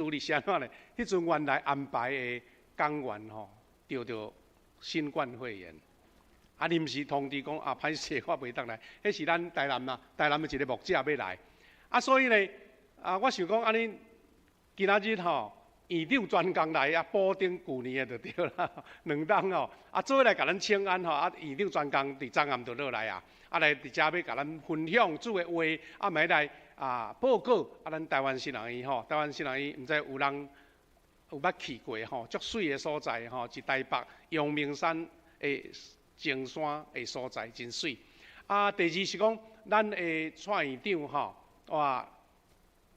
理是按怎呢？彼陣原來安排的講員吼，著著新冠肺炎，啊臨時通知講啊，歹勢我袂當來，彼是咱台南啊，台南的一个牧者欲來，啊所以呢，啊我想講按呢，今仔日吼，院長專工來啊，補頂舊年的就對啦，2冬吼，啊做伙來共咱請安吼，啊院長專工佇昨暗就落來啊，啊來佇遮欲共咱分享主的話，啊嘛欲來啊報告啊咱台灣神學院吼，台灣神學院毋知有人有捌去過吼，足媠的所在吼，佇台北陽明山的前山的所在，真媠。啊，第二是講咱的蔡院長吼，哇！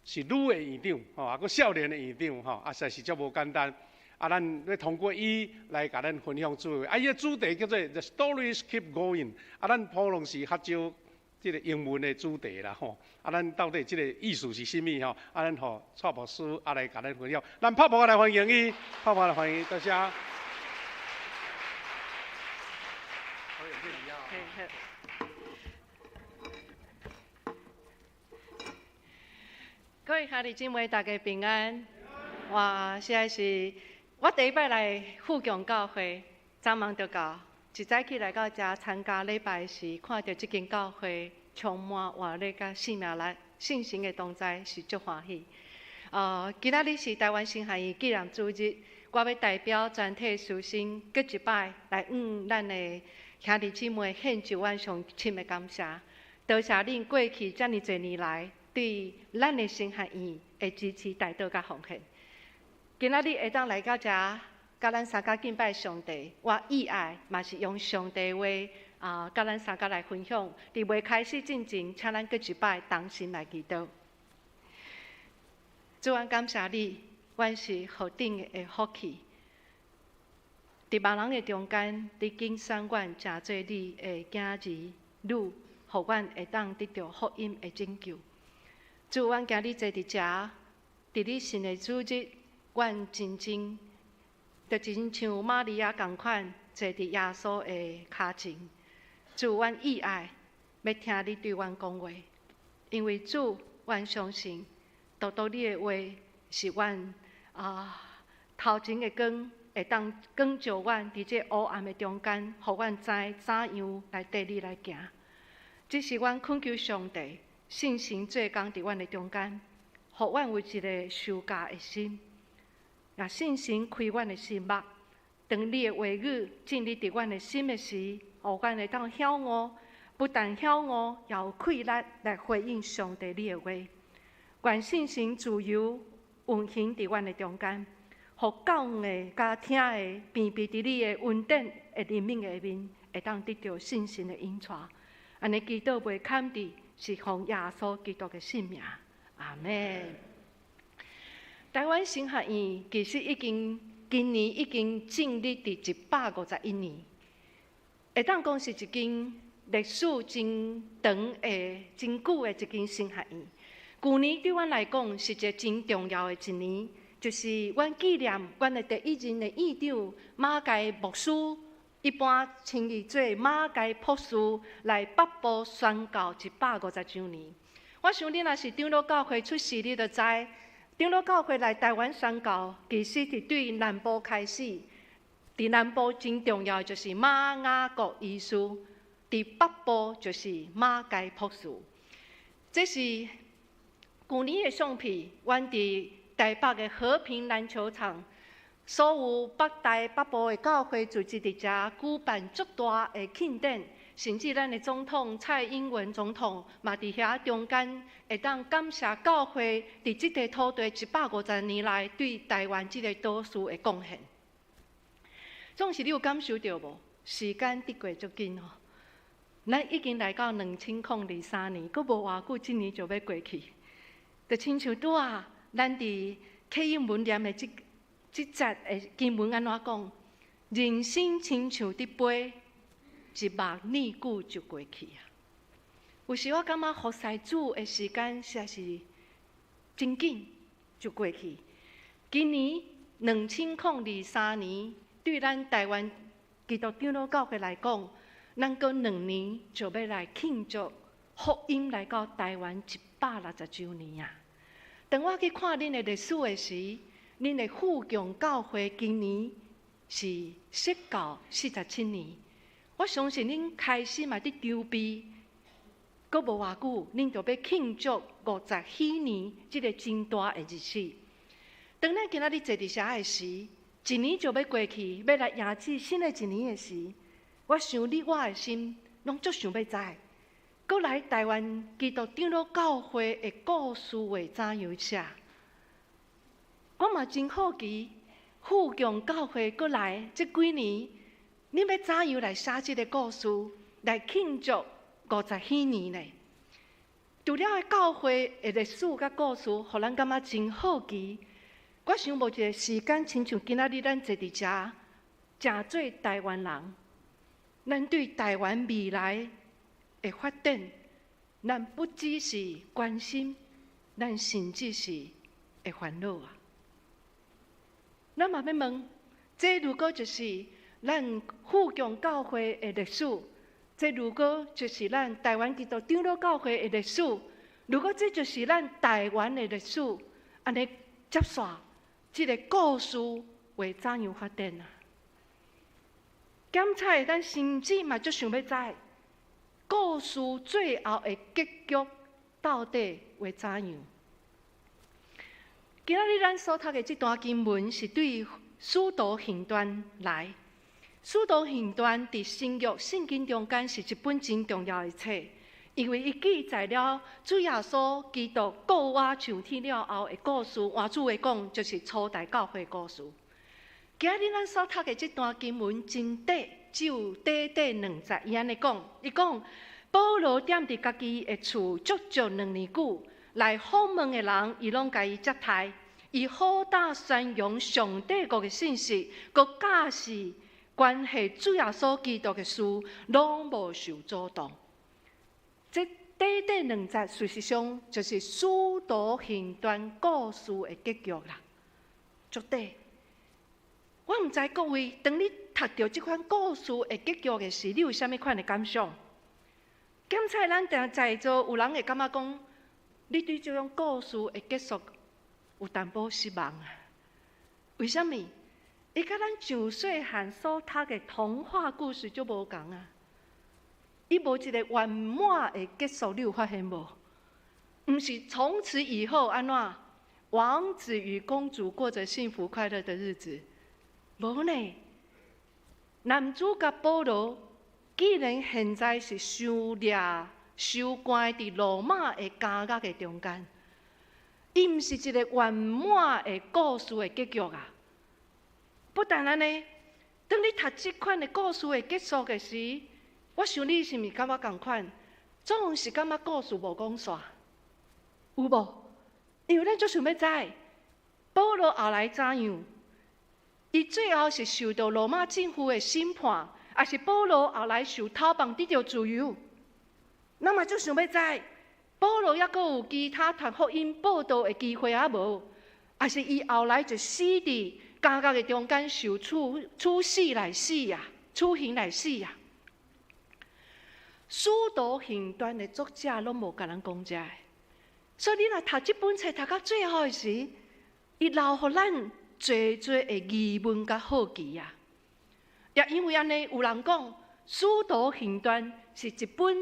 是女的院長，吼，啊，閣少年的院長，吼，啊，實在是足無簡單。啊，咱欲通過伊來共咱分享主的話，啊，伊的主題叫做 The Stories Keep Going。啊，咱普通時較少這个英文的主題啦，吼。啊，咱到底這个意思是啥物吼？啊，咱予蔡牧師啊來共咱分享。咱拍噗來歡迎伊，拍噗來歡迎伊，多謝。各位兄弟姊妹，大家平安。哇，實在是我第一擺來富強教會，昨昏就到，一早起來到遮參加禮拜時，看著這間教會充滿活力佮生命力、信心的同在，是足歡喜。今仔日是台灣神學院紀念主日，我欲代表全體師生，閣一擺來向咱的兄弟姊妹獻上阮上深的感謝。多謝恁過去遮爾濟年來，對咱的神學院的支持、代禱佮奉獻。今仔日會當來到遮，佮咱相共敬拜上帝，我意愛嘛是用上帝話啊，佮咱相共來分享。佇未開始進前，請咱閣一擺同心來祈禱。主，阮感謝你，阮是何等的福氣。佇別人的中間，你揀選阮成做你的囝兒女，予阮會當得著福音的拯救。主，阮今日坐佇遮，佇你神的主日，阮真正就親像瑪利亞仝款，坐佇耶穌的跤前。主，阮意愛欲聽你對阮講話，因為主，阮相信，獨獨你的話是阮啊頭前的光，會當光照阮佇這烏暗的中間，予阮知怎樣來綴你來行。這是阮懇求上帝。聖神做工佇阮的中間，予阮有一个受教的心，若聖神開阮的心目，當你的話語進入佇阮的心的時，予阮會當曉悟，不但曉悟，也有氣力來回應上帝你的話。願聖神自由運行佇阮的中間，予講的佮聽的，平平佇你的恩典的憐憫下面，會當得著聖神的引帶。按呢祈禱袂堪佇。是奉耶穌基督的聖名，阿們。台灣神學院其實已經今年已經進入佇151年，會當講是一間歷史真長的、真久的一間神學院。舊年對阮來講是一个真重要的一年，就是阮紀念阮的第一任的院長馬偕牧師。一般稱伊做馬偕博士來北部宣教150週年。我想恁若是長老教會出世，你就知長老教會來台灣宣教，其實是對南部開始。佇南部真重要的就是馬雅各醫師，佇北部就是馬偕博士。這是舊年的相片，阮佇台北的和平籃球場。所有北台北部的教會組織佇遮舉辦足大的慶典，甚至咱的總統蔡英文總統嘛佇遐中間，會當感謝教會佇這塊土地150年來對台灣這個島嶼的貢獻。總是你有感受著無？時間佇過足緊吼，咱已經來到2023年，閣無偌久，這年就欲過去。就親像拄仔，咱佇啟應文念的這這節的經文按怎講？人生親像佇飛，一目睨久就過去啊！有時我感覺服侍主的時間實在是真緊就過去。今年2023年，對咱台灣基督長老教會來講，咱閣兩年就欲來慶祝福音來到台灣160週年啊！當我去看恁的歷史的時，恁的富強教會今年是設教47年。我相信恁開始嘛佇籌備，閣無偌久，恁就欲慶祝50禧年這个真大的日子。當咱今仔日坐佇遮的時，一年就欲過去，欲來迎接新的一年的時，我想你我的心攏足想欲知，閣來台灣基督長老教會的故事會怎樣寫？我嘛真好奇，富強教會閣來這幾年，恁欲怎樣來寫這个故事，來慶祝50禧年呢？除了教會的歷史佮故事，予咱感覺真好奇。我想無一个時間，親像今仔日咱坐佇遮，誠濟台灣人，咱對台灣未來的發展，咱不只是關心，咱甚至是會煩惱啊！咱嘛欲問，這如果就是咱富強教會的歷史，這如果就是咱台灣基督長老教會的歷史，如果這就是咱台灣的歷史，按呢接煞，這个故事會怎樣發展啊？檢採，咱甚至嘛足想欲知，故事最後的結局到底會怎樣？今仔日咱所讀的這段經文是對《使徒行傳》來，《使徒行傳》佇新約聖經中間是一本真重要的冊，因為伊記載了主耶穌基督復活上天了後的故事。換句話講，就是初代教會故事。今仔日咱所讀的這段經文真短，只有短短兩節。伊按呢講，伊講保羅踮佇家己的厝足足2年久，來訪問的人，伊攏共伊接待。伊好膽宣揚上帝國的信息，閣教示關係主耶穌基督的事，攏無受阻擋。這短短兩節，事實上就是使徒行傳故事的結局啦。足短。我毋知各位，當你讀著這款故事的結局的時，你有啥物款的感想？檢採咱定在座有人會感覺講，你對這種故事的結束有淡薄失望啊？為啥物？伊佮咱上細漢所讀的童話故事足無仝啊！伊無一个圓滿的結束，你有發現無？毋是從此以後按怎？王子與公主過著幸福快樂的日子。無呢，男主角保羅既然現在是受掠、收關佇羅馬的監獄的中間，伊毋是一个圓滿的故事的結局啊！不但按呢，當你讀這款的故事的結束的時，我想你是毋是感覺仝款？總是感覺故事無講煞，有無？因為咱足想欲知，保羅後來怎樣？伊最後是受到羅馬政府的審判，抑是保羅後來受逃亡得著自由？咱嘛足想欲知，保羅猶閣有其他傳福音報道的機會抑無？抑是伊後來就死佇監獄的中間受處處死來死啊，處刑來死啊！使徒行傳的作者攏無共咱講這个，所以你若讀這本冊讀到最後的時，伊留予咱濟濟的疑問佮好奇啊！也因為按呢，有人講《使徒行傳》是一本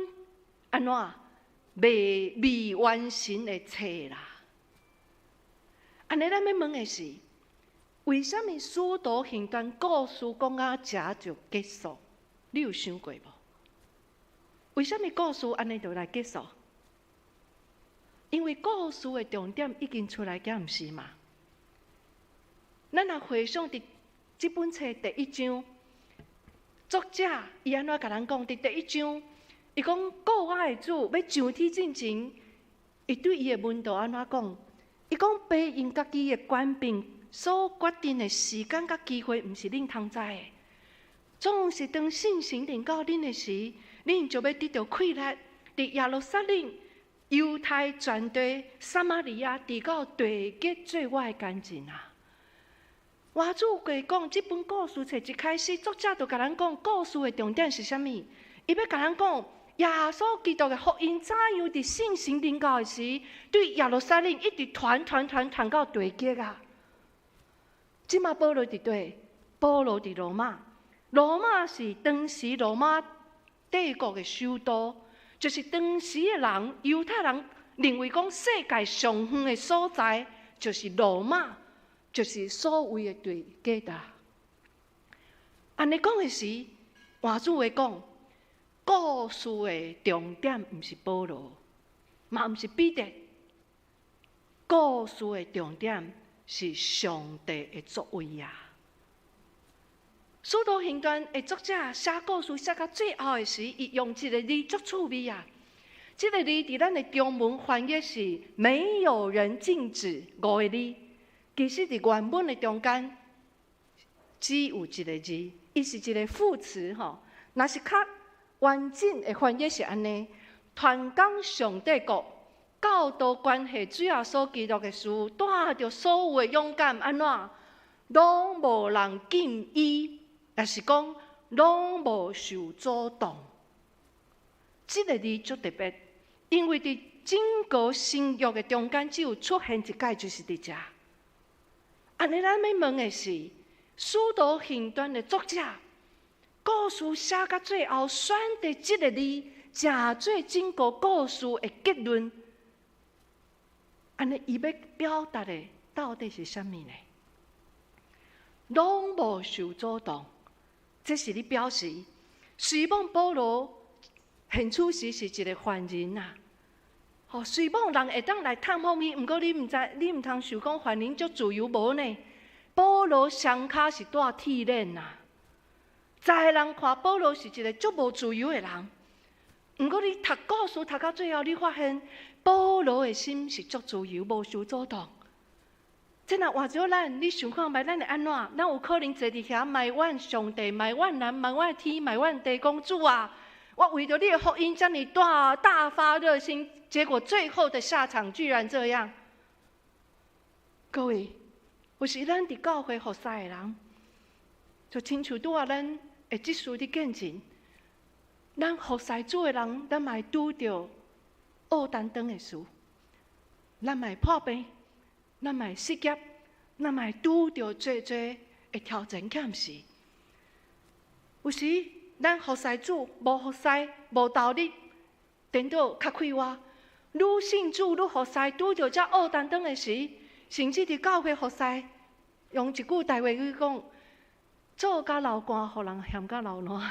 按怎未完成的冊啦。按呢，咱欲問的是，為啥物《使徒行傳》故事講到遮就結束？你有想過無？為啥物故事按呢就來結束？因為故事的重點已經出來，敢毋是嘛？咱若回想佇這本冊第一章，作者伊按怎共咱講？佇第一章，伊講顧我的主欲上天進前，伊對伊的門徒按怎講？伊講父用家己的權柄所決定的時間佮機會，毋是恁通知的。總是當聖神臨到恁的時，恁就欲得著氣力，佇耶路撒冷、猶太全地、撒瑪利亞，直到地極做我的見證啊！換句話講，這本故事冊一開始，作者就共咱講，故事的重點是啥物？伊欲共咱講，耶穌基督的福音怎樣佇聖神臨到的時，對耶路撒冷一直傳傳傳傳到地極啊！這馬保羅佇佗？保羅佇羅馬，羅馬是當時羅馬帝國的首都，就是當時的人，猶太人認為講世界上遠的所在就是羅馬，就是所謂的地極啦。按呢講的時，換句話講，故事的重點毋是保羅，嘛毋是彼得，故事的重點是上帝的作為啊！使徒行傳的作者寫故事寫到最後的時，伊用一个字足趣味啊！這个字佇咱的中文翻譯是“沒有人禁止”五个字，其實佇原文的中間只有一个字，伊是一个副詞吼。若是較完整的翻譯是按呢：傳講上帝國、教導關係主耶穌基督的事，帶著所有的勇敢，按怎攏無人禁伊，也是講攏無受阻擋。這个字足特別，因為佇整個新約的中間，只有出現一擺，就是佇遮。按呢，咱欲問的是，使徒行傳的作者，故事寫到最後，選擇這个字，成做整個故事的結論。按呢，伊欲表達的到底是啥物呢？攏無受阻擋，這是咧表示，雖罔保羅現此時是一個犯人啊！吼，雖罔人會當來探訪伊，毋過你毋知，你毋通想講犯人足自由無呢？保羅雙跤是帶鐵鏈啊！在人看保羅是一個足無自由的人，毋過你讀故事讀到最後，你發現保羅的心是足自由，無受阻擋。這若換做咱，你想看覓，咱會按怎？咱有可能坐佇遐埋怨上帝、埋怨人、埋怨天、埋怨地，講主啊！我為著你的福音遮爾大大發熱心，結果最後的下場居然這樣。各位，有時咱佇教會服侍的人，就親像拄仔咱的執事佇見證，咱服侍主的人，咱嘛會拄著烏擔當的事，咱嘛會破病，咱嘛會失業，咱嘛會拄著濟濟的挑戰，敢毋是？有時咱服侍主無服侍無投入，顛倒較快活。愈信主愈服侍，拄著遮烏擔當的時，甚至佇教會服侍，用一句台話去講，做甲流汗，予人嫌甲流爛。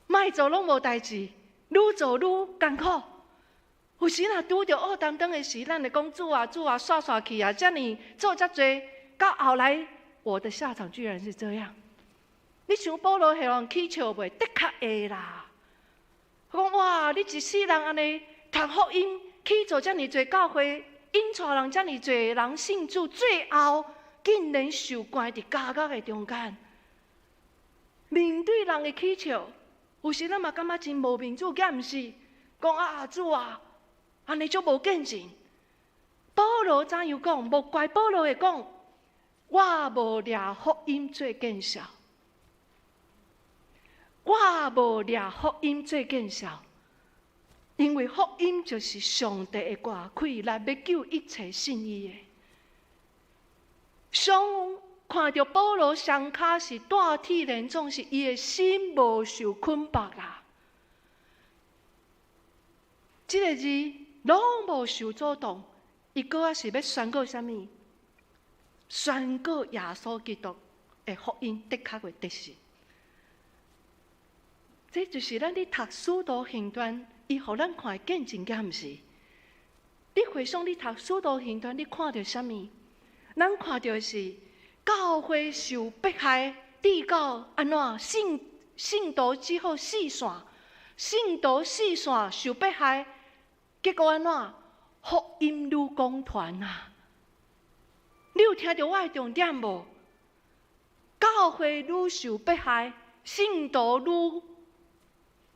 莫做攏無代誌，愈做愈艱苦。有時若拄著烏擔當的時，咱會講主啊主啊，煞煞去啊，遮爾做遮濟，到後來我的下場居然是這樣。你想保羅會予人起笑袂？的確會啦。講哇，你一世人按呢傳福音，去做遮爾濟教會，引帶人遮爾濟人信主，最後竟然受關佇監獄的中間。面對人的起笑，有時咱嘛感覺真無面子，敢毋是？講啊主啊，按呢足無見證。保羅怎樣講？無怪保羅會講，我無掠福音做見笑。我無掠福音做見笑，因為福音就是上帝的大氣力，欲救一切信伊的。上看著保羅雙跤是帶鐵鏈，總是伊的心無受捆綁啊。這个字攏無受阻擋，伊閣猶是欲宣告啥物？宣告耶穌基督的福音的確會得勝。這就是咱佇讀使徒行傳，伊予咱看的見證，敢毋是？你回想你讀使徒行傳，你看著啥物？咱看著的是教會受迫害，直到按怎信信徒只好四散，信徒四散受迫害，結果按怎？福音愈廣傳啊！你有聽著我的重點無？教會愈受迫害，信徒愈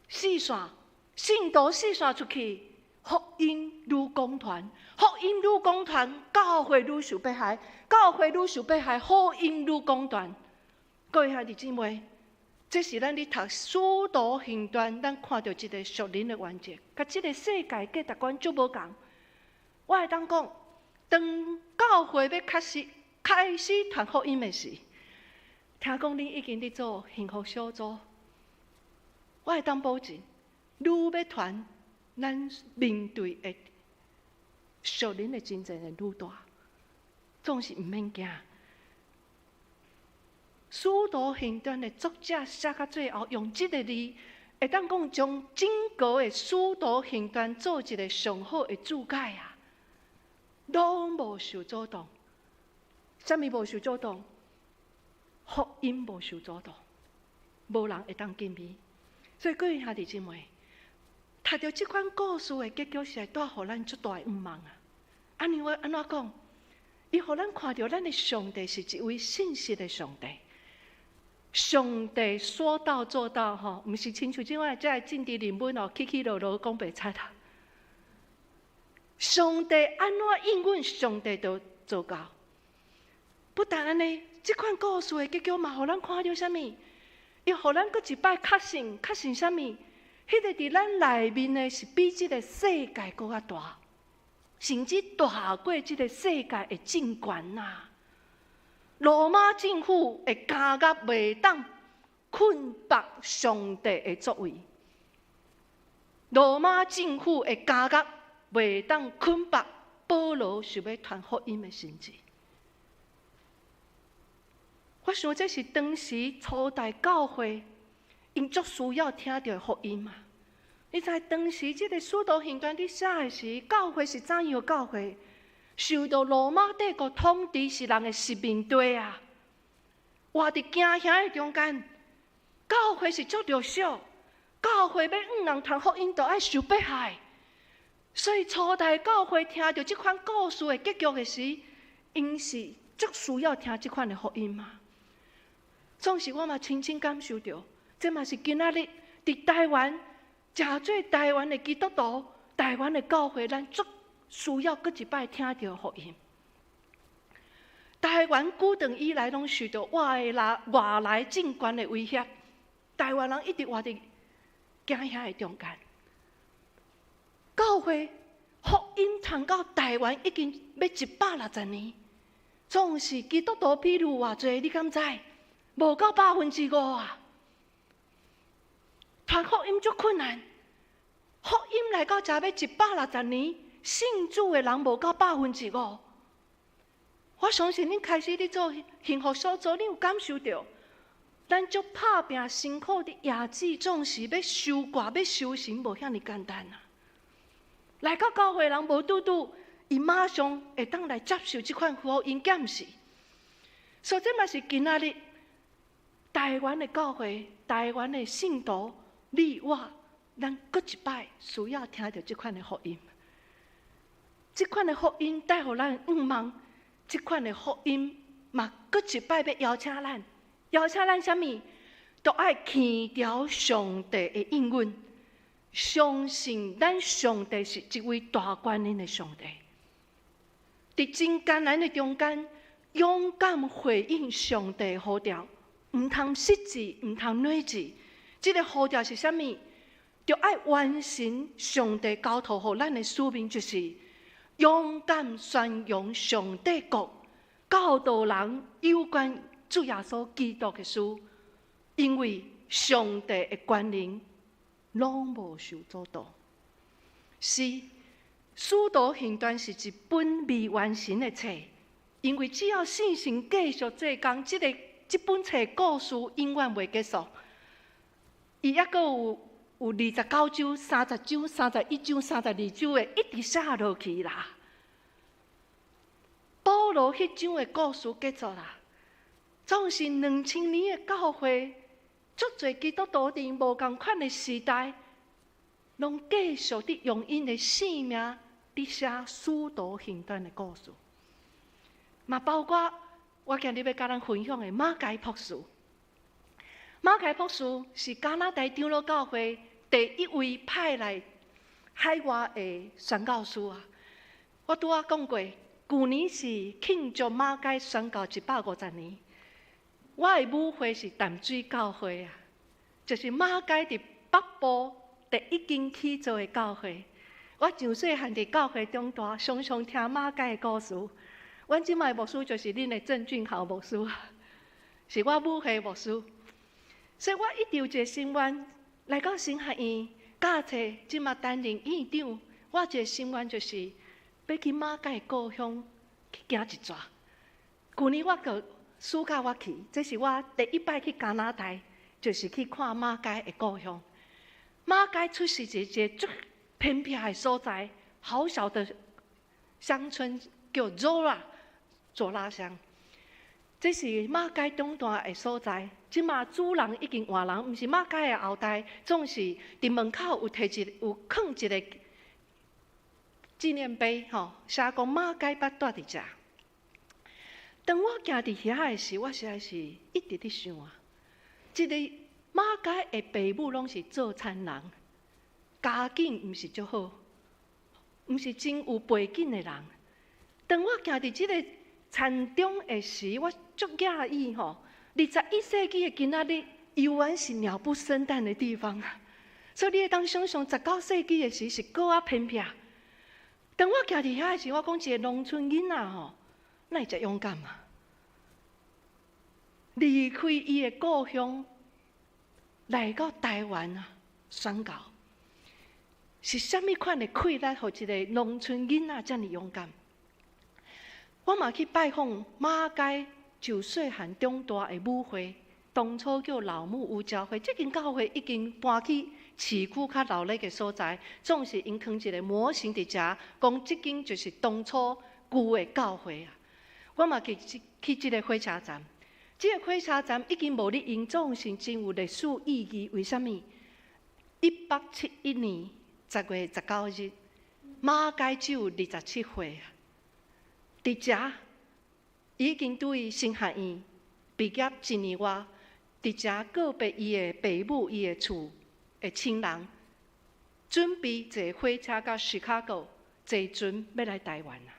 四散，信徒四散出去，福音愈廣傳，福音愈廣傳，教會愈受迫害，教會愈受迫害，福音愈廣傳。各位兄弟姊妹，這是咱咧讀《使徒行傳》，咱看著一个屬靈的原則，佮這个世界價值觀足無仝。我會當講，當教會欲開始傳福音的時，聽講恁已經佇做幸福小組，我會當保證，愈欲傳，咱面對的屬靈的爭戰會愈大，總是毋免驚。使徒行傳的作者寫到最後，用這个字，會當講將整個的使徒行傳做一个上好的注解啊，攏無受阻擋。啥物無受阻擋？福音無受阻擋，無人會當禁伊。所以各位兄弟姊妹，讀著這款故事的結局，是會帶予咱足大的向望啊！按呢我按怎講？伊予咱看著咱的上帝是一位信實的上帝。上帝說到做到，吼，毋是親像這款這个政治人物哦，起起落落講袂出啊。上帝按怎應允，上帝就做到。不但按呢，這款故事的結局嘛，予咱看著啥物？伊予咱閣一擺確信，確信啥物？彼个佇咱內面的是比這个世界閣較大，甚至大過這个世界的政權啊！羅馬政府的監獄袂當捆縛上帝的作為，羅馬政府的監獄袂當捆縛保羅想欲傳福音的心志。我想這是當時初代教會𪜶足需要聽著的福音嘛。你知當時這个使徒行傳佇寫的時，教會是怎樣的教會？受到羅馬帝國統治是人的殖民地啊！活佇驚嚇的中間，教會是足弱小，教會欲向人傳福音，就愛受迫害。所以初代教會聽著這款故事的結局的時，𪜶是足需要聽這款的福音嘛。總是我嘛親身感受著，這嘛是今仔日佇台灣，誠濟台灣的基督徒、台灣的教會，咱足需要閣一擺聽著福音。台灣古長以來攏受著外來政權的威脅，台灣人一直活佇驚嚇的中間。教會福音傳到台灣已經欲160年，總是基督徒比率偌濟，你敢知？無到5%啊！傳福音足困難，福音來到遮欲160年，信主的人無到5%。我相信恁開始佇做幸福小組，恁有感受著，咱足拍拚辛苦佇攑子，總是欲收割、欲收成，無遐爾簡單啊！來到教會人無拄拄，伊馬上會當來接受這款福音，敢毋是？所以這嘛是今仔日台灣的教會、台灣的信徒，你我，咱閣一擺需要聽著這款的福音。這款的福音帶予咱向望，這款的福音嘛，閣一擺欲邀請咱，邀請咱啥物？都愛牽牢上帝的應允，相信咱上帝是一位大權能的上帝。佇真艱難的中間，勇敢回應上帝的呼召，毋通失志，毋通軟志。這个呼召是啥物？就愛完成上帝交託予咱的使命，就是勇敢宣揚上帝國，教導人有關主耶穌基督的事，因為上帝的權能攏無受阻擋。是，使徒行傳是一本未完成的冊，因為只要聖神繼續做工，這本冊故事永遠袂結束。伊猶閣有29章、30章、31章、32章的，一直寫落去啦。保羅彼章的故事結束啦，總是2000年的教會，足濟基督徒佇無仝款的時代，攏繼續佇用𪜶的性命佇寫使徒行傳的故事，嘛包括我今日欲佮咱分享的馬偕博士。馬偕博士是加拿大長老教會第一位派來海外的宣教師啊！我拄仔講過，舊年是慶祝馬偕宣教150年。我的母會是淡水教會啊，就是馬偕佇北部第一間起做的教會。我上細漢佇教會長大，常常聽馬偕的故事。阮這擺牧師就是恁的鄭俊豪牧師，是我母系牧師。所以我一直有一個心願，來到神學院教冊，這馬擔任院長。我一個心願就是欲去馬偕故鄉去行一逝。舊年我閣暑假我去，這是我第一擺去加拿大，就是去看馬偕的故鄉。馬偕出世佇一個足偏僻的所在，好小的鄉村叫 Zora 左拉鄉。這是馬偕長大的所在。這馬主人已經換人，毋是馬偕的後代，總是佇門口有提一有囥一個紀念碑，吼，寫講馬偕捌住佇遮。當我行佇遐的時，我實在是一直佇想啊，這個馬偕的爸母攏是做田人，家境毋是足好，毋是真有背景的人。當我行佇這個田中的時，我足訝異吼。21世紀的今仔日，猶原是鳥不生蛋的地方啊！所以你會當想像19世紀的時是閣較偏僻。當我行佇遐的時，我講一個農村囡仔吼，哪會遮勇敢啊？離開伊的故鄉，來到台灣啊，宣教，是啥物款的氣力，予一個農村囡仔遮爾勇敢？我嘛去拜訪馬偕就細漢長大的母會，當初叫老木屋教會，這間教會已經搬去市區較熱鬧的所在，總是𪜶囥一個模型佇遮，講這間就是當初舊的教會啊。我嘛去去這個火車站，這個火車站已經無咧用，總是真有歷史意義。為啥物？1871年10月19日，馬偕只有27歲啊，佇遮已經對神學院畢業一年外，佇遮告別伊的爸母、伊的厝的親人，準備坐火車到芝加哥，坐船欲來台灣啊！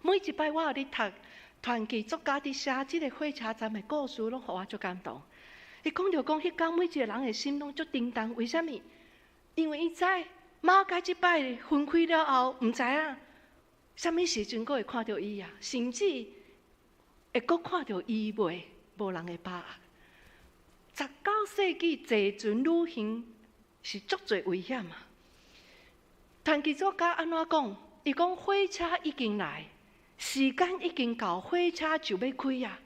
每一擺我有咧讀傳記作家佇寫這個火車站的故事，攏予我足感動。伊講著講，彼工每一個人的心攏足沉重，為啥物？因為伊知馬偕這擺分開了後，毋知影啥物時陣閣會看著伊啊，甚至會閣看著伊袂？無人會把握。19世紀坐船旅行是足濟危險啊！傳記作家按怎講？伊講火車已經來，時間已經到，火車就欲開啊！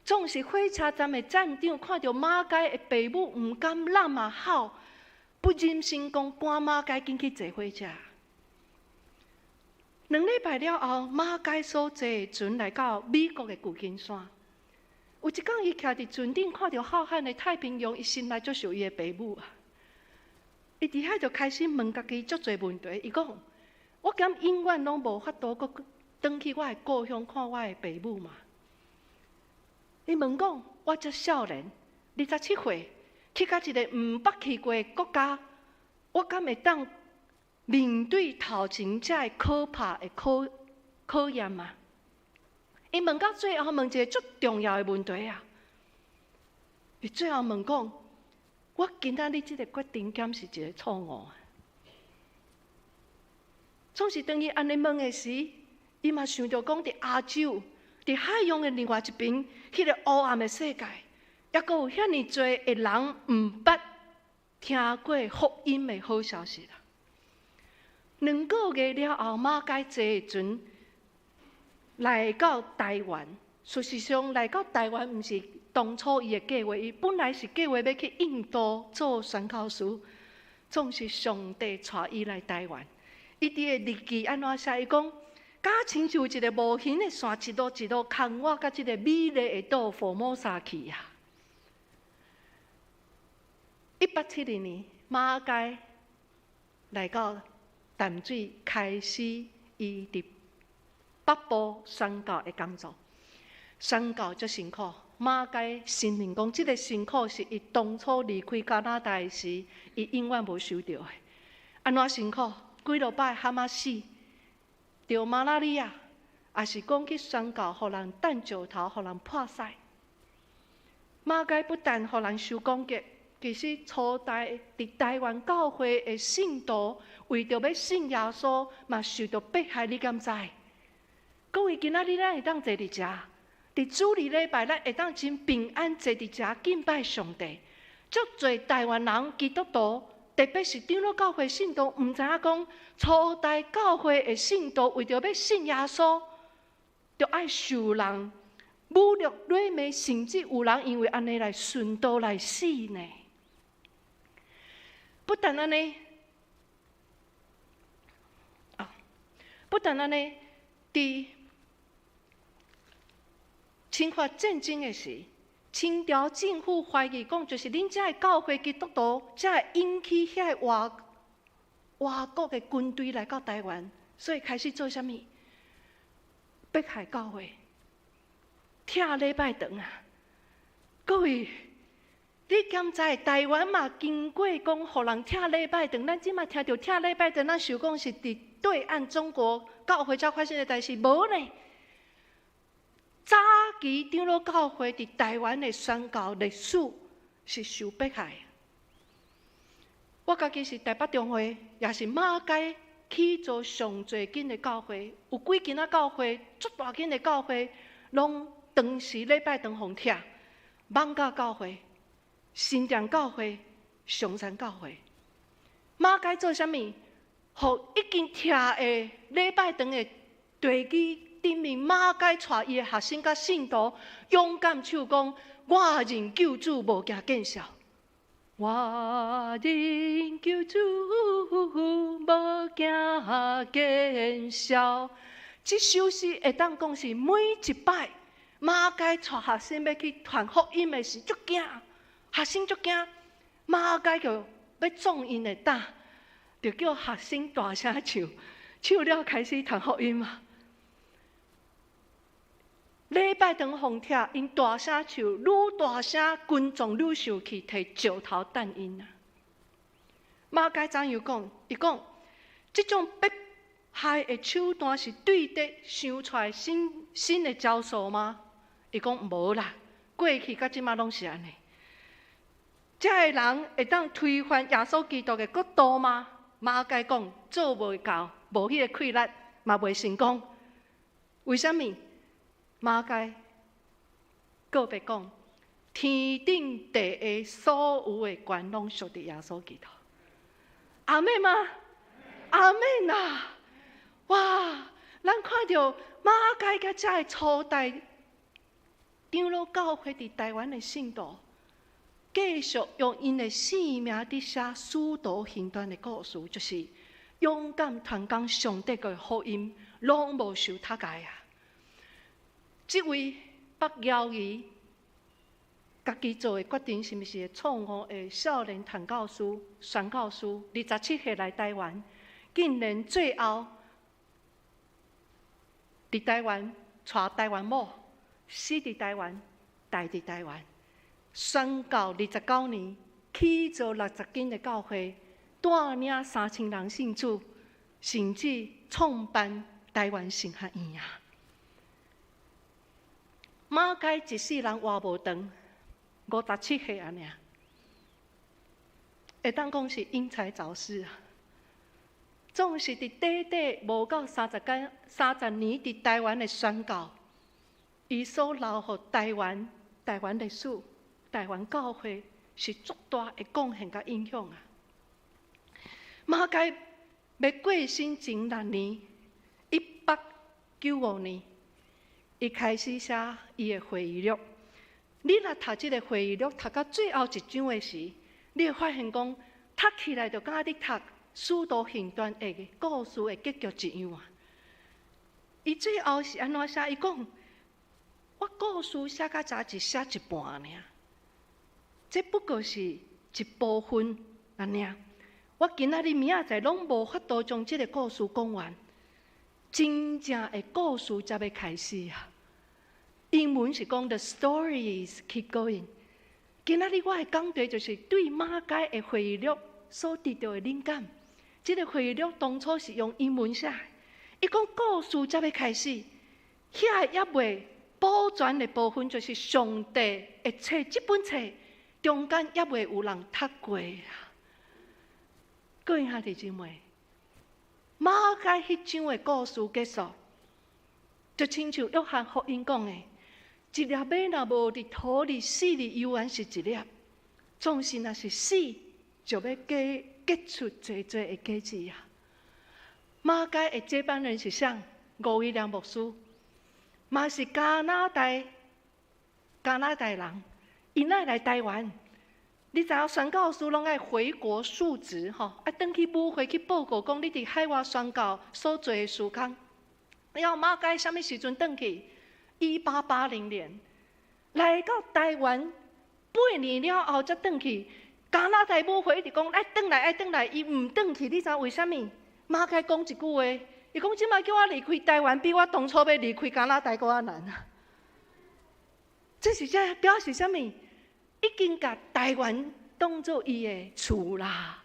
總是火車站的站長看著馬偕的爸母，毋甘攬仔吼，不忍心講趕馬偕緊去坐火車。2禮拜了後，馬偕所坐的船來到美國的舊金山。有一工，伊徛佇船頂，看著浩瀚的太平洋，伊心內足想伊的爸母啊。伊佇遐就開始問家己足濟問題。伊講：我敢永遠攏無法度閣轉去我的故鄉看我的爸母嗎？伊問講：我遮少年，27歲，去到一個毋捌去過的國家，我敢會當面對頭前這个可怕的考驗嗎？伊問到最後，問一個足重要的問題啊！伊最後問講：我今仔日這個決定，敢是一個錯誤？總是當伊按呢問的時，伊嘛想著講佇亞洲、佇海洋的另外一邊，彼個黑暗的世界，猶閣有遐爾濟的人毋捌聽過福音的好消息啦。2個月了後，馬偕坐船來到台灣。事實上，來到台灣毋是當初伊的計劃，伊本來是計劃欲去印度做宣教師，總是上帝帶伊來台灣。伊佇个日記按怎寫？伊講，敢親像一個無形的線，一路一路牽我到這個美麗的島福摩沙去啊！1872年，馬偕來到淡水，開始伊佇北部宣教的工作。宣教足辛苦，馬偕承認講，這個辛苦是伊當初離開加拿大時，伊永遠無想著的。按怎辛苦？幾落擺蚶仔死，著馬拉利亞，抑是講去宣教，予人擲石頭，予人潑屎。馬偕不但予人受攻擊，其實初代佇台灣教會的信徒，為著欲信耶穌，嘛受著迫害，你敢知？各位，今仔日咱會當坐佇遮，佇主日禮拜，咱會當真平安坐佇遮敬拜上帝。足濟台灣人基督徒，特別是長老教會信徒，毋知影講初代教會的信徒為著欲信耶穌，著愛受人侮辱、辱罵，甚至有人因為按呢來殉道來死呢。不但按呢，啊，不但按呢，佇侵華戰爭的時，清朝政府懷疑講，就是恁遮的教會基督徒，才會引起遐个外國的軍隊來到台灣，所以開始做啥物？迫害教會，拆禮拜堂啊！各位，你敢知台灣嘛經過講，予人拆禮拜堂？咱這馬聽著拆禮拜堂，咱想講是佇對岸中國教會才發生的代誌，無呢。早期長老教會佇台灣的宣教歷史是受迫害。我家己是台北中會，也是馬偕起造上濟間的教會，有幾間仔教會，足大間的教會，攏當時禮拜堂予拆。艋舺教會、新店教會、松山教會，馬偕做啥物？予已經拆的禮拜堂的地基頂面，馬偕帶伊的學生佮信徒勇敢唱講：我認救主無驚見笑，我認救主無驚見笑。這首詩會當講是每一擺馬偕帶學生欲去傳福音的時，足驚，學生足驚，馬偕就欲壯𪜶的膽，就叫學生大聲唱，唱了開始傳福音嘛。禮拜堂予拆，𪜶大聲唱，愈大聲，群眾愈生氣，提石頭擲𪜶啊。馬偕怎樣講？伊講，這種迫害的手段是對敵想出來新新的招數嗎？伊講無啦，過去佮這馬攏是按呢。這个人會當推翻耶穌基督的國度嗎？馬偕講做袂到，無彼个氣力，嘛袂成功。為啥物？馬偕告白講，天頂地下所有的權攏屬佇耶穌基督。阿們嗎？阿們啊！哇！咱看著馬偕佮遮个初代長老教會佇台灣的信徒，繼續用𪜶的性命佇寫使徒行傳的故事，就是勇敢傳講上帝的福音，攏無受窒礙啊！這位北瑤儀家己做的決定，是毋是會錯誤的少年傳教士、宣教師，27歲來台灣，竟然最後佇台灣娶台灣某，死佇台灣，大佇台灣，宣教29年，起造60間的教會，帶領3000人信主，甚至創辦台灣神學院啊！馬偕一世人活無長，57歲按呢，會當講是英才早逝啊！總是佇短短無夠30天、30年佇台灣的宣教，伊所留予台灣、台灣歷史、台灣教會是足大的貢獻佮影響啊！馬偕欲過身前6年，1895年，伊開始寫伊的回憶錄。你若讀這个回憶錄，讀到最後一章的時，你會發現講，讀起來就敢若佇讀《使徒行傳》的故事的結局一樣啊！伊最後是按怎寫？伊講：我故事寫到遮只寫一半爾，這不過是一部分按呢。我今仔日明仔載攏無法度將這个故事講完，真正的故事才欲開始啊！英文是講 The stories keep going。今仔日我的講題就是對馬偕的回憶錄所得到的靈感。這个回憶錄當初是用英文寫，伊講故事才欲開始，遐抑未保全的部分，就是上帝的冊，這本冊中間猶未有人讀過啊！各位兄弟姊妹，馬該彼章的故事結束，就親像約翰福音講的，一粒麥若無佇土裡死裡，猶原是一粒；總是若是死，就欲結出濟濟的果子啊！馬該的接班人是誰？吳威廉牧師，嘛是加拿大人，𪜶愛來台灣。你知影宣教師攏愛回國述職吼，愛轉去母會去報告講，你佇海外宣教所做的事工。了後馬該啥物時陣轉去？1880年來到台灣，8年了後才轉去。加拿大母會一直講愛轉來愛轉來，伊毋轉去，你知為啥物？馬該講一句話，伊講這擺叫我離開台灣，比我當初欲離開加拿大閣較難啊！這是這表示啥物？已經共台灣當做伊的厝啦，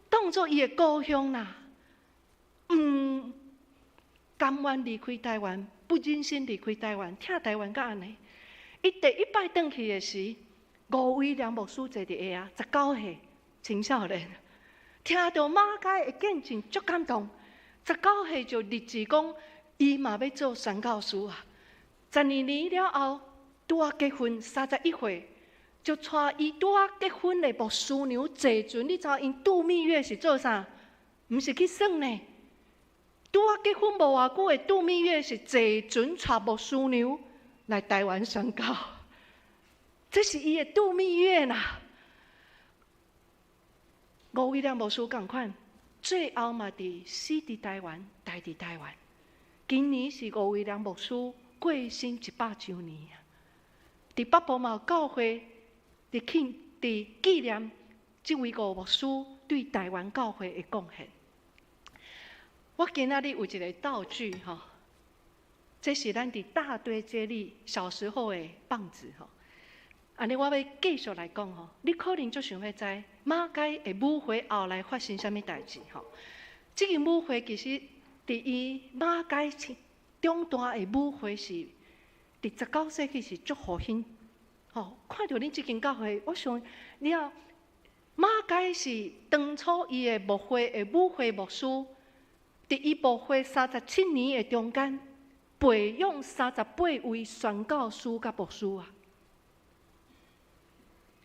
當做伊的故鄉啦，毋甘願離開台灣，不忍心離開台灣，疼台灣到按呢。伊第一擺轉去的時，吳威廉牧師坐佇下仔，19歲，青少年，聽著馬該的見證，足感動。十九歲就立志講，伊嘛欲做宣教師啊。12年了後，拄仔結婚，31歲，就帶伊拄仔結婚的牧師娘坐船。你知𪜶度蜜月是做啥？毋是去耍呢。拄仔結婚無偌久的度蜜月是坐船帶牧師娘來台灣宣教。這是伊的度蜜月啦。吳威廉牧師仝款，最後嘛佇死佇台灣，待佇台灣。今年是吳威廉牧師過身100週年啊！佇北部嘛有教會佇慶佇紀念這位吳牧師對台灣教會的貢獻。我今仔日有一個道具吼，這是咱佇大堆接力小時候的棒子吼。按呢，我欲繼續來講吼，你可能足想欲知馬該的母會後來發生啥物代誌吼？這個母會其實佇伊馬該長大的母會是佇19世紀是足復興吼。看著恁這間教會，我想你看馬該是當初伊的牧會的母會牧師，佇伊牧會37年的中間，培養38位宣教師佮牧師啊。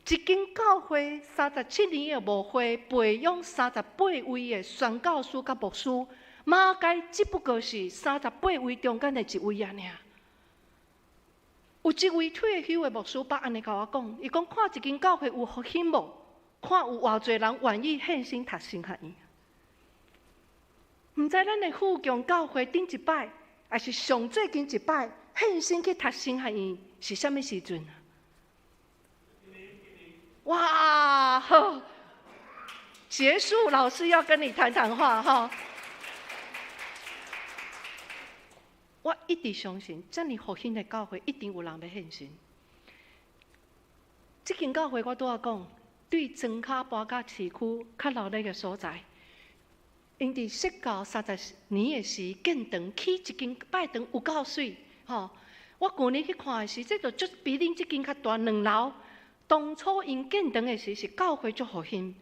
一間教會三十七年的牧會，培養三十八位的宣教師佮牧師，馬該只不過是三十八位中間的一位爾。有一位退休的牧師捌按呢共我講，伊講看一間教會有復興無？看有偌濟人願意獻身讀神學院。毋知咱的富強教會頂一擺，抑是上最近一擺獻身去讀神學院是啥物時陣？哇，好！結束，老師要跟你談談話哈。我一直相信，遮爾復興的教會一定有人欲獻身。這間教會我拄仔講，對莊跤搬到市區較熱鬧的所在，𪜶佇設教30年的時建堂起一間拜堂有夠媠吼。我舊年去看的時，這就足比恁這間較大兩樓。當初𪜶建堂的時是教會足復興，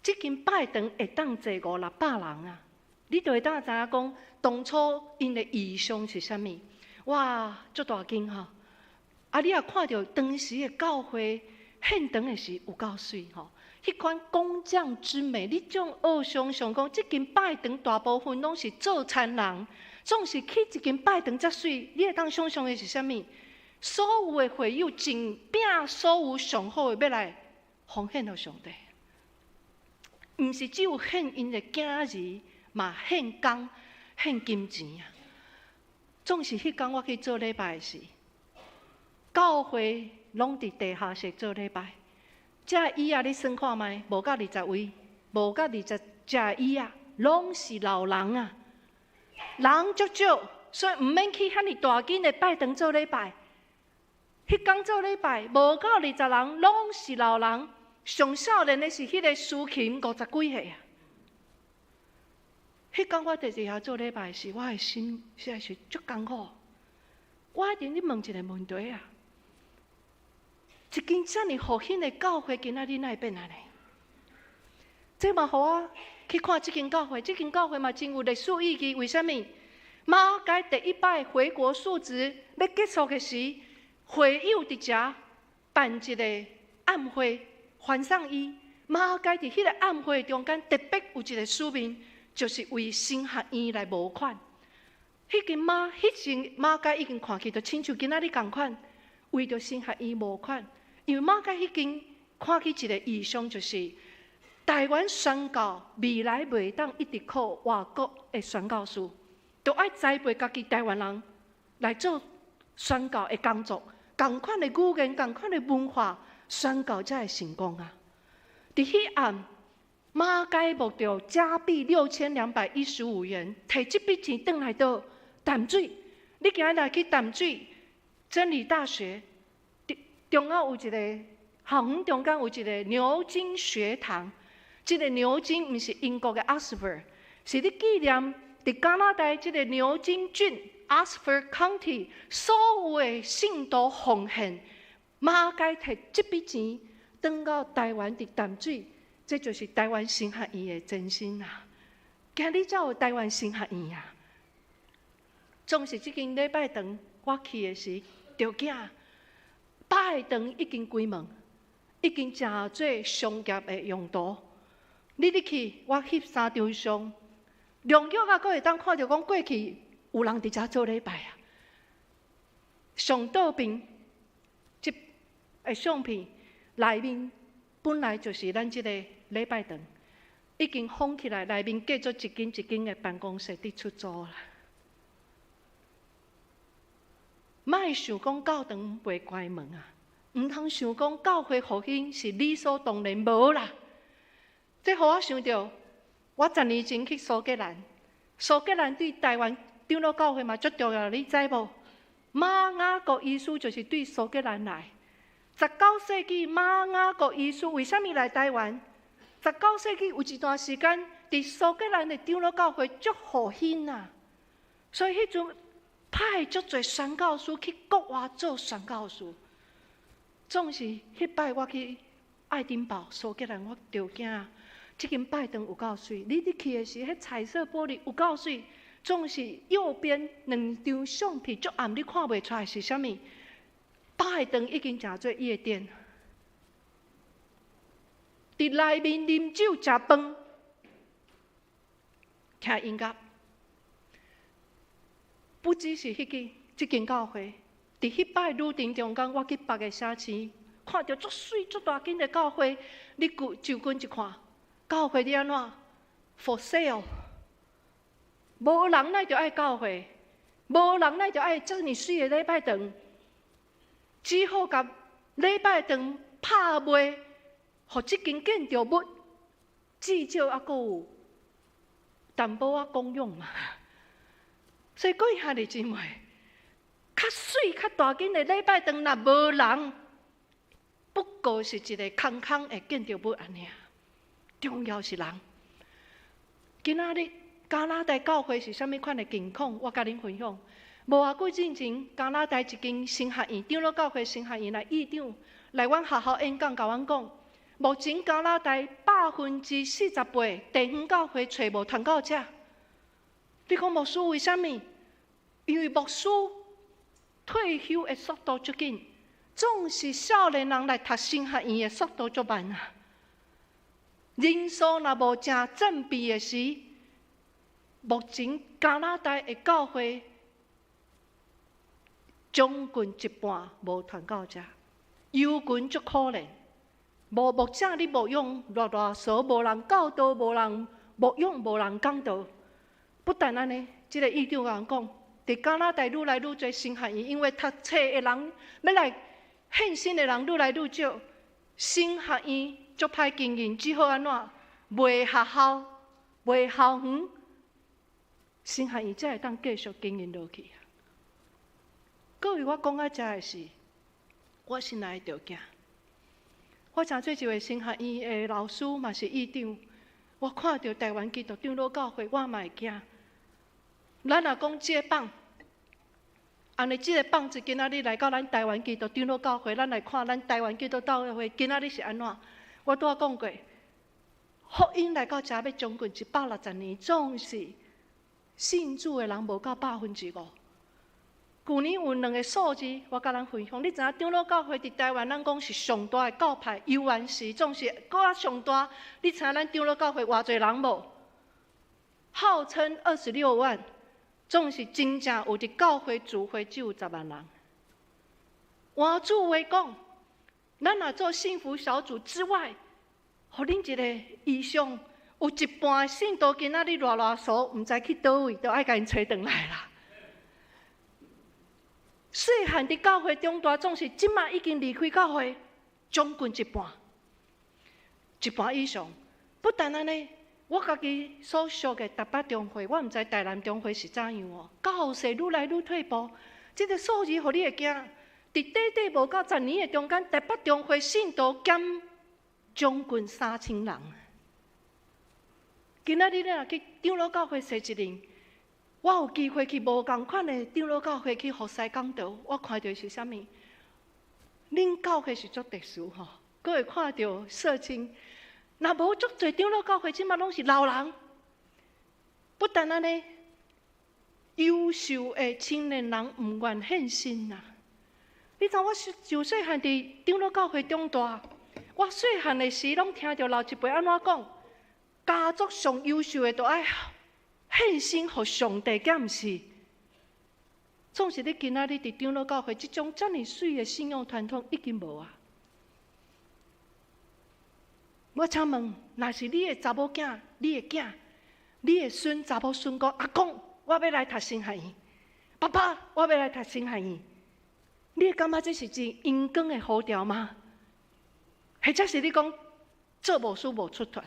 這間拜堂會當坐五六百人啊！你就會當知影講，當初𪜶的異象是啥物？哇，足大間吼！啊，你也看著當時的教會獻堂的時有夠媠吼，彼款工匠之美，你總學想像講，這間拜堂大部分攏是做田人，總是起一間拜堂遮媠，你會當想像的是啥物？所有的會友盡摒所有上好的，欲來奉獻予上帝，毋是只有獻𪜶的囝兒，嘛獻工、獻金錢啊。總是彼工我去做禮拜的時，教會攏佇地下室做禮拜，這椅仔你算看覓，無到20位，無到20隻椅仔，攏是老人啊，人足少，所以毋免去遐爾大間的拜堂做禮拜。彼工做禮拜，無夠20人，攏是老人。上少年的是彼個司琴，50幾歲啊。彼工我佇地下做禮拜時，我的心實在是足艱苦。我一定咧問一個問題啊：一間遮爾復興的教會，今仔日哪會變按呢？這嘛予我去看這間教會，這間教會嘛真有歷史意義。為啥物？馬偕第一擺回國述職欲結束的時，會友佇遮辦一個暗會，歡送伊。馬偕佇彼個暗會中間特別有一個使命，就是為神學院來募款。彼間馬，彼時馬偕已經看去，就親像今仔日仝款，為著神學院募款。因為馬偕彼間看起一個異象，就是台灣宣教未來袂當一直靠外國的宣教士，著愛栽培家己台灣人來做宣教的工作，仝款的語言，仝款的文化，宣教才會成功啊！佇彼暗，馬偕募著加幣6215元，提這筆錢轉來佗淡水。你今日去淡水真理大學，中間有一個校園中間有一個牛津學堂。這個牛津毋是英國的 Oxford，是咧紀念佇加拿大這個牛津郡 Oxford County 所有的信徒奉獻，馬偕提這筆錢轉到台灣佇淡水，這就是台灣神學院的前身啊！今日才有台灣神學院啊！總是這間禮拜堂，我去的時，著驚拜堂已經關門，已經成做商業的用途。你入去，我翕三張相，良玉啊，閣會當看著講過去有人佇遮做禮拜啊。上倒邊這个相片內面本來就是咱這個禮拜堂，已經封起來，內面隔做一間一間的辦公室佇出租啦。莫想講教堂袂關門啊，毋通想講教會復興是理所當然，無啦。這予我想著，我10年前去蘇格蘭，蘇格蘭對台灣長老教會嘛足重要，你知無？馬雅各醫師就是對蘇格蘭來。19世紀馬雅各醫師為啥物來台灣？19世紀有一段時間，佇蘇格蘭的長老教會足復興啊，所以彼陣派足濟宣教師去國外做宣教師。總是彼擺我去愛丁堡蘇格蘭，我著驚。這間拜堂有夠媠，你入去的時，彼彩色玻璃有夠媠，總是右邊兩張相片足暗，你看袂出來是啥物。拜堂已經成做夜店，佇內面啉酒、食飯、聽音樂，不只是彼間這間教會，佇彼擺旅程中間，我去別个城市，看著足媠、足大間的教會，你就近一看。教會你按怎？For sale，無人來就愛教會，無人來就愛遮爾媠的禮拜堂，只好共禮拜堂拍賣，予這間建築物至少猶閣有淡薄仔功用嘛。所以各位兄弟姊妹，較媠、較大間的禮拜堂，若無人，不過是一個空空的建築物按呢。重要是人。今仔日加拿大教會是啥物款的境況？我共恁分享。無偌久進前，加拿大一間神學院，長老教會神學院來院長來阮學校演講，共阮講，目前加拿大48%地方教會揣無傳教者。你講牧師為啥物？因為牧師退休的速度足緊，總是少年人來讀神學院的速度足慢啊。人數若無誠正比的時，目前加拿大的教會將近一半無傳教者，猶群足可憐，無牧者咧牧養，偌偌趖，無人教導，無人牧養，無人講道。不但按呢，這个院長共阮講，佇加拿大愈來愈濟神學院，因為讀冊的人欲來獻身的人愈來愈少，神學院足歹經營，只好按怎賣學校、賣校園，神學院才會當繼續經營落去啊。各位，我講到遮的是，我心內著驚。我誠做一個神學院的老師，嘛是院長，我看著台灣基督長老教會，我嘛會驚。咱若講接棒，按呢，這个棒子今仔日來到咱台灣基督長老教會，咱來看咱台灣基督教會今仔日是按怎？我拄仔講過，福音來到遮欲將近160年，總是信主的人無夠5%。舊年有兩个數字，我共咱分享。你知影長老教會佇台灣，咱講是上大的教派，猶原是總是閣較上大。你知影咱長老教會偌濟人無？號稱26萬，總是真正有佇教會聚會只有10萬人。換句話講，咱若做幸福小組之外，予恁一个異象，有一半信徒今仔日賴賴趖，毋知去佗位，都愛共𪜶揣轉來啦。細漢佇教會長大，總是這馬已經離開教會將近一半，一半以上。不但按呢，我家己所屬的台北中會，我毋知台南中會是怎樣哦。教勢愈來愈退步，這个數字予你會驚。佇短短無夠10年的中間，台北中會信徒減將近3000人。今仔日你若去長老教會踅一輪，我有機會去無仝款的長老教會去服侍講道，我看著是啥物？恁教會是足特殊吼，閣會看著社青。若無足濟長老教會，這馬攏是老人。不但按呢，優秀的青年人毋願獻身啊！你知我就細漢佇長老教會長大，我細漢的時攏聽著老一輩按怎講，家族上優秀的都愛獻身予上帝，敢毋是？總是你今仔日佇長老教會，這種遮爾媠的信仰傳統已經無啊！我請問，若是你的查某囝、你的囝、你的孫查某孫講：“阿公，我欲來讀神學院；爸爸，我欲來讀神學院。”你會感覺這是真榮光的呼召嗎？或者是你講做牧師無出脫，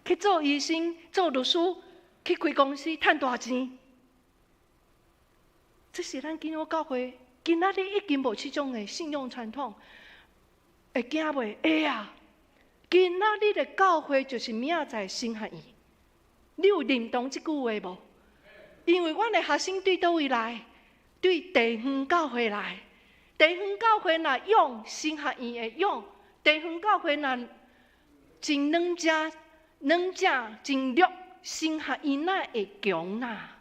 去做醫生、做律師、去開公司趁大錢？這是咱長老教會今仔日已經無這種的信仰傳統，會驚袂？會啊！今仔日的教會就是明仔載神學院，你有認同這句話無？因為阮的學生對佗位來？對地方教會來，地方教會若勇，神學院會勇；地方教會若真軟正、軟正真弱，神學院哪會強啊？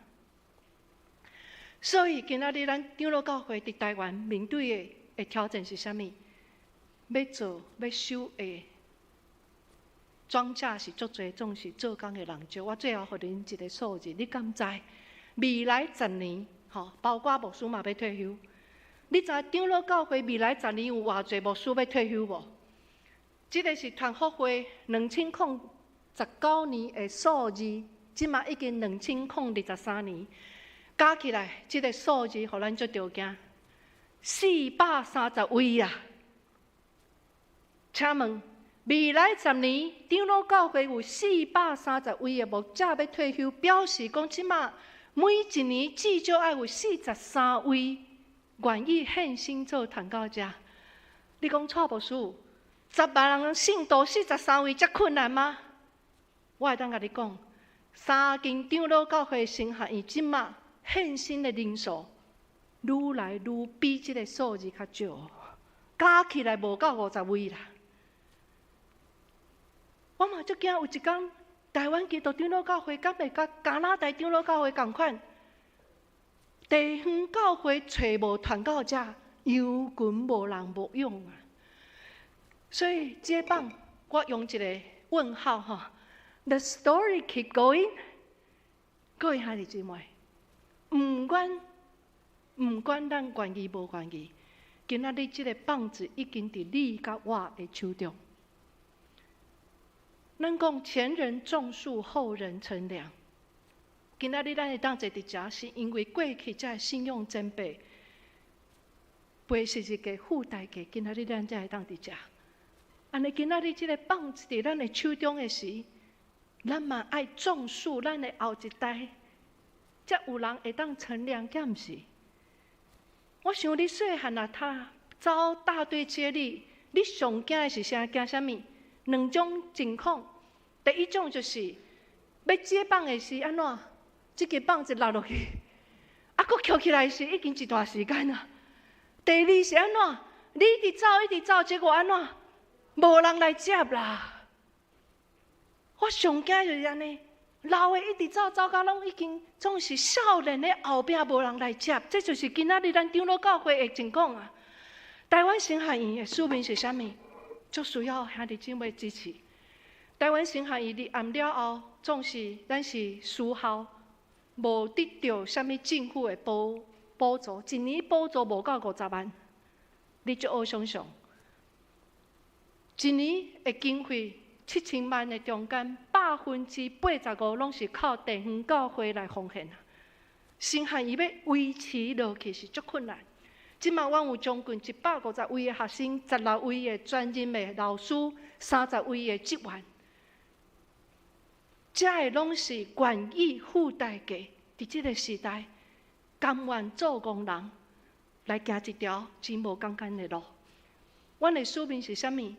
所以今仔日咱長老教會佇台灣面對的挑戰是啥物？欲做欲收的莊稼是足濟，總是做工的人少。我最後予恁一个數字，你敢知？未來十年，吼，包括牧師嘛欲退休。你知長老教會未來十年有偌濟牧師欲退休無？這个是團福會2019年的數字，這馬已經2023年，加起來，這个數字予咱足著驚，430位啊！請問未來十年長老教會有四百三十位的牧者欲退休，表示講這馬每一年至少愛有43位願意獻身做傳教者。你講蔡牧師，10萬人信徒四十三位遮困難嗎？我會當共你講，三間長老教會神學院這馬獻身的人數，愈來愈比這个數字較少，加起來無夠50位啦。我嘛足驚有一工，台灣基督長老教會敢會佮加拿大長老教會仝款，地方教會揣無傳教者，羊群無人牧養啊！所以這擺我用一个問號吼，The story keep going，各位兄弟姊妹，毋管毋管咱願意無願意，今仔日這个棒子已經佇你佮我的手中。咱講前人種樹，後人乘涼。今仔日咱會當坐佇遮，是因為過去這信仰前輩背十字架付代價，今仔日咱才會當佇遮。按呢，今仔日這个棒子佇咱的手中的時，咱嘛愛種樹，咱的後一代，才有人會當乘涼，敢毋是？我想你細漢若他走大隊接力，你上驚的是啥？驚啥物？兩種情況。第一種就是欲接棒的時按怎？這个棒子落落去，啊，啊，閣抾起來時已經一段時間啊。第二是按怎？你一直走，一直走，結果按怎？無人來接啦。我上驚就是按呢，老的一直走，走甲攏已經總是少年的後壁無人來接，這就是今仔日咱長老教會的情況啊。台灣神學院的使命是啥物？足需要兄弟姊妹支持。台灣神學院立案了後，總是咱是私校，無得著啥物政府的補助，一年補助無夠50萬，你足好想像。一年的經費7000萬的中間，85%攏是靠地方教會來奉獻。神學院欲維持落去是足困難。這馬阮有將近150位的學生，16位的專任的老師，30位的職員。這个攏是願意付代價，佇這个時代，甘願做戇人來行一條真無簡單的路。阮的使命是啥物？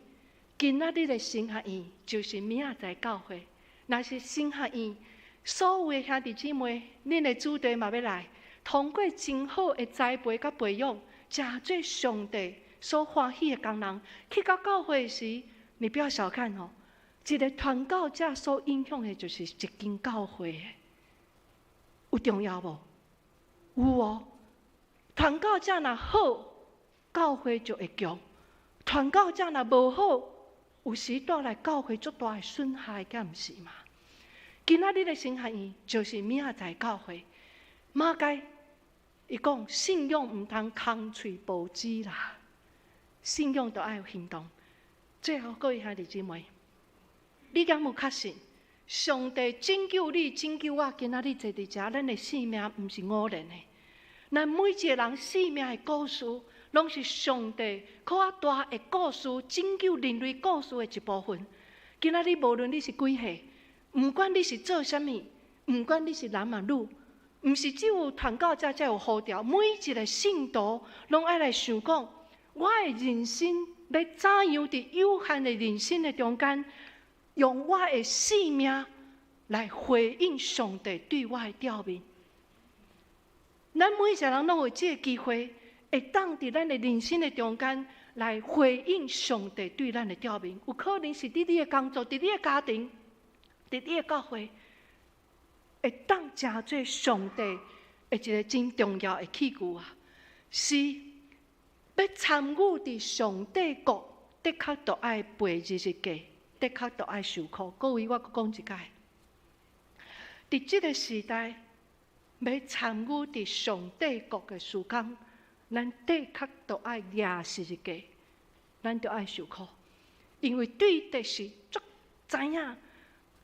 今仔日的神學院就是明仔載教會。若是神學院所有的兄弟姊妹，恁的子弟嘛欲來，通過真好的栽培佮培養，成做上帝所歡喜的工人。去到教會時，你不要小看哦，一个傳教者所影響的，就是一間教會的，有重要無？有哦。傳教者若好，教會就會強；傳教者若無好，有時帶來教會足大的損害，敢毋是嘛？今仔日的神學院就是明仔載教會。馬偕伊講，信仰毋通空喙無舌啦，信仰著愛有行動。最後，各位兄弟姊妹，你敢有確信，上帝拯救你、拯救我？今仔日坐佇遮，咱的生命毋是偶然的。咱每一个人生命的故事，攏是上帝閣較大的故事，拯救人類故事的一部分。今仔日無論你是幾歲，毋管你是做啥物，毋管你是男抑女，毋是只有傳教者才有呼召，每一个信徒攏愛來想講，我的人生欲怎樣佇有限的人生的中間，用我的生命來回應上帝對我的召命。咱每一个人攏有這个機會，會當佇咱的人生的中間來回應上帝對咱的召命。有可能是佇你的工作，佇你的家庭，佇你的教會，會當成做上帝的一个真重要的器具啊！是欲參與佇上帝國，的確著愛背十字架，的確著愛受苦。各位，我閣講一擺，佇這个時代，欲參與佇上帝國的事工，咱的確著愛舉十字架，咱著愛受苦，因為對敵是足知影，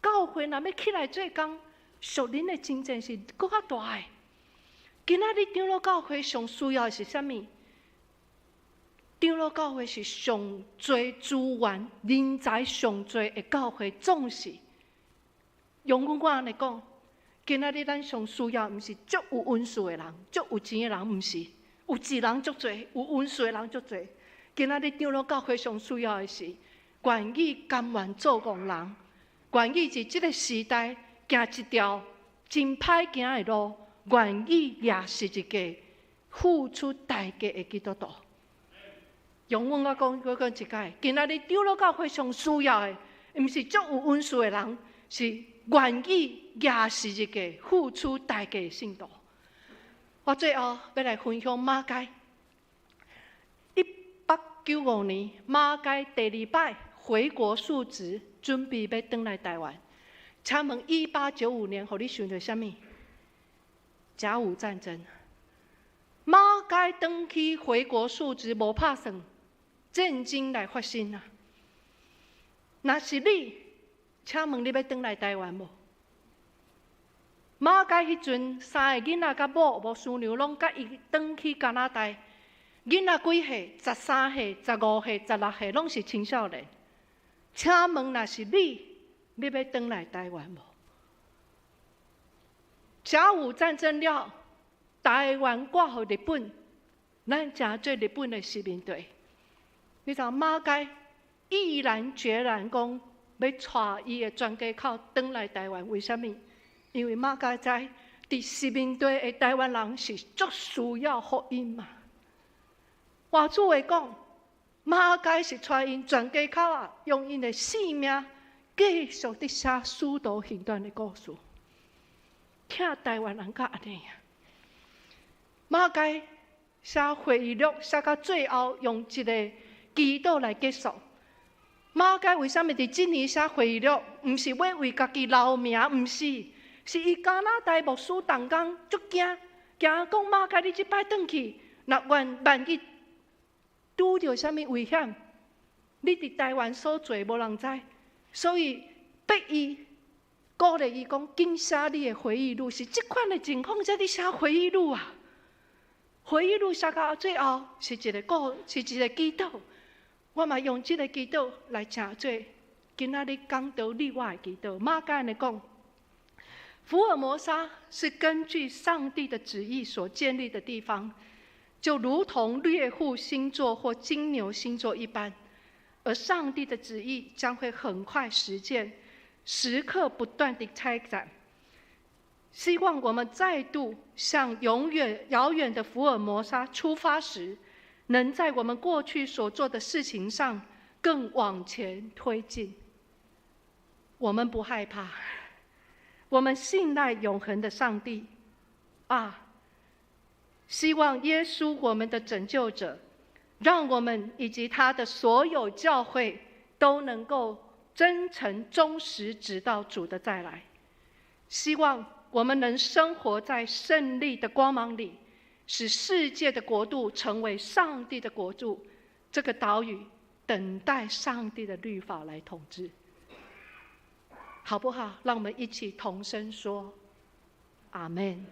教會若欲起來做工，屬靈的爭戰是閣較大的。今仔日長老教會上需要的是啥物？長老教會是上濟資源、人才上濟的教會，總是用阮我按呢講，今仔日咱上需要，毋是足有恩賜的人，足有錢的人，毋是有錢人足濟，有恩賜的人足濟。今仔日長老教會上需要的是願意甘願做戇人，願意佇這个時代行一條真歹行的路，願意舉十字架付出代價的基督徒。用阮我講，閣講一擺，今仔日長老教會上需要的，毋是足有恩賜的人，是願意舉十字架付出代價的信徒。我最後欲來分享馬偕。1895年，馬偕第二擺回國述職，準備欲轉來台灣。請問1895年，予你想著啥物？甲午戰爭。馬偕轉去回國述職，無拍算，戰爭來發生啊！若是你，請問你欲轉來台灣無？馬偕彼陣三個囡仔佮某牧師娘攏佮伊轉去加拿大。囡仔幾歲？13歲、15歲、16歲，攏是青少年。請問若是你，你欲轉來台灣無？甲午戰爭了，台灣割予日本，咱成做日本的殖民地。你知馬偕毅然決然講，欲帶伊的全家口轉來台灣，為啥物？因為馬偕知，佇殖民地的台灣人是足需要福音嘛。換句話講，馬偕是帶𪜶全家口仔，用𪜶的性命繼續佇寫使徒行傳的故事。疼台灣人到按呢啊！馬偕寫回憶錄寫到最後，用一个祈禱來結束。馬偕為啥物佇這年寫回憶錄？毋是欲為家己留名，毋是，是伊加拿大牧師同工足驚，驚講馬偕你這擺轉去，若萬萬一拄著啥物危險，你佇台灣所做無人知，所以逼伊鼓勵伊講，緊寫你的回憶錄，是這款的情況才佇寫回憶錄啊。回憶錄寫到最後是一个故，是一个祈禱。我嘛用這个祈禱來成做今仔日講道你我的祈禱。馬偕按呢講，福爾摩沙是根據上帝的旨意所建立的地方，就如同獵戶星座或金牛星座一般，而上帝的旨意將會很快實踐，時刻不斷地開展。希望我們再度向永遠遙遠的福爾摩沙出發時，能在我們過去所做的事情上更往前推進。我們不害怕，我們信賴永恆的上帝。啊，希望耶穌我們的拯救者，讓我們以及他的所有教會都能夠真誠忠實，直到主的再來。希望我們能生活在勝利的光芒裡，使世界的國度成為上帝的國度。這個島嶼等待上帝的律法來統治，好不好？讓我們一起同聲說：阿門。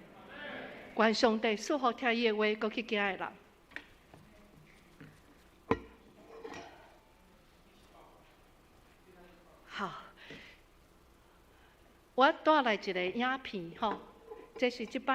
願上帝賜福聽伊的話，閣去行的人。好，我帶來一个影片，吼，這是這擺。